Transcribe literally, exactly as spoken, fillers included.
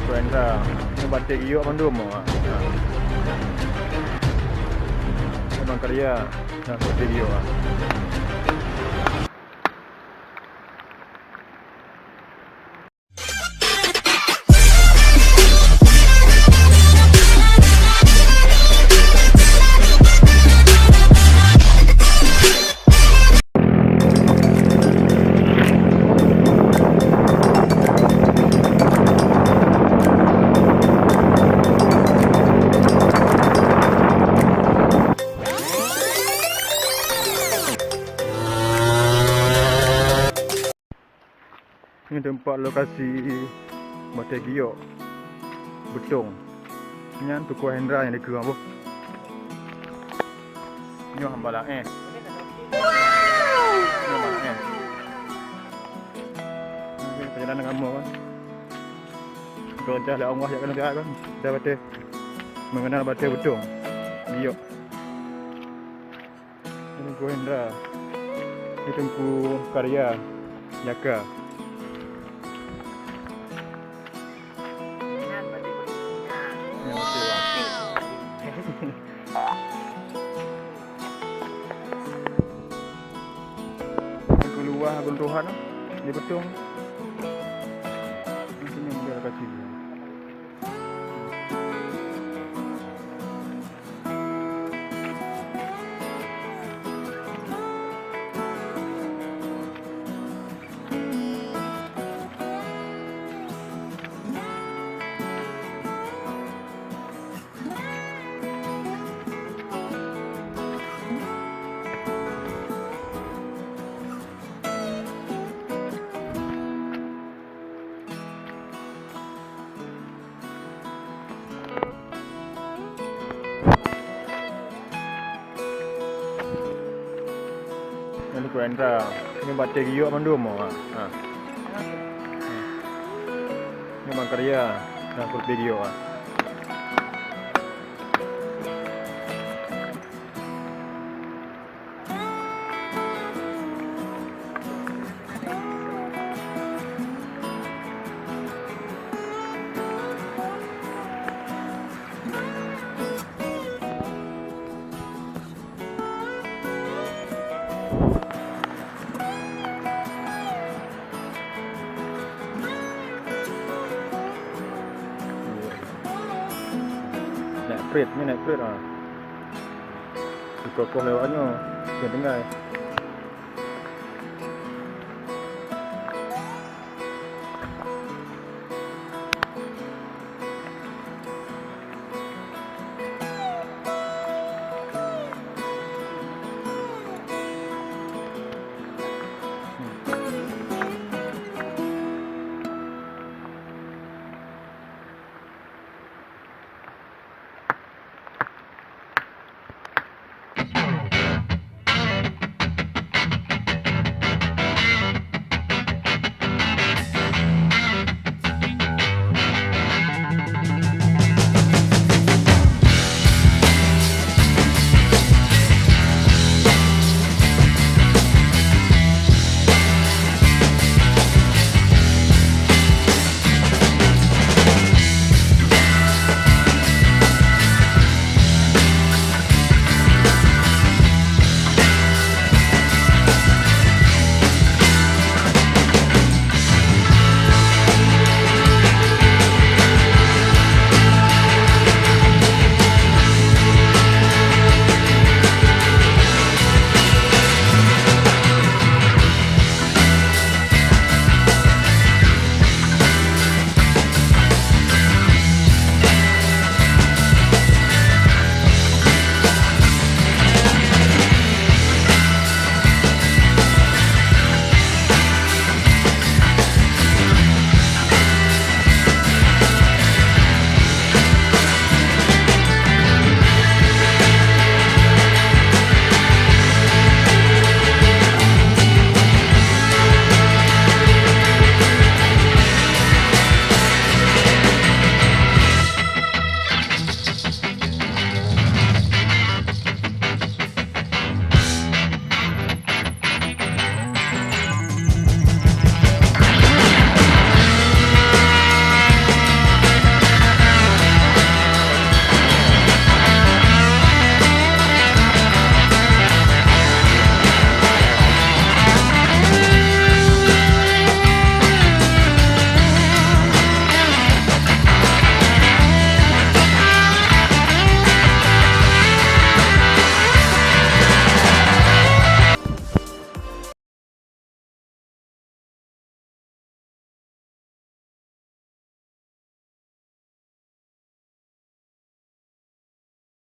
Kru Hendra, nyoe batèe giyok mandum, ha. Memang karya, nyoe batèe giyok, ha. Nyoe teumpat lokasi batèe giyok beutông. Nyan Teungku Hendra nyang dikeue boh. Nyoe hamba laén. Nyoe hamba laén. Oke, perjalanan kamoe kan. Kalau dah lah Allah jak kena kan. Dah batèe. Mengenal batèe beutông. Giyok. Teungku Hendra. Ni Teungku Karya Jaka. Teungku Luwah Guntuhan di beutông. Di sini dia kasih. Nyan Teungku Hendra, nyoe batèe giyok mandum, ha. Ha. Nyoe memang karya, nyoe batèe giyok, ha. Naik prit, ni naik prit, ah. Dikokoh lewat nyoe, dia tinggai.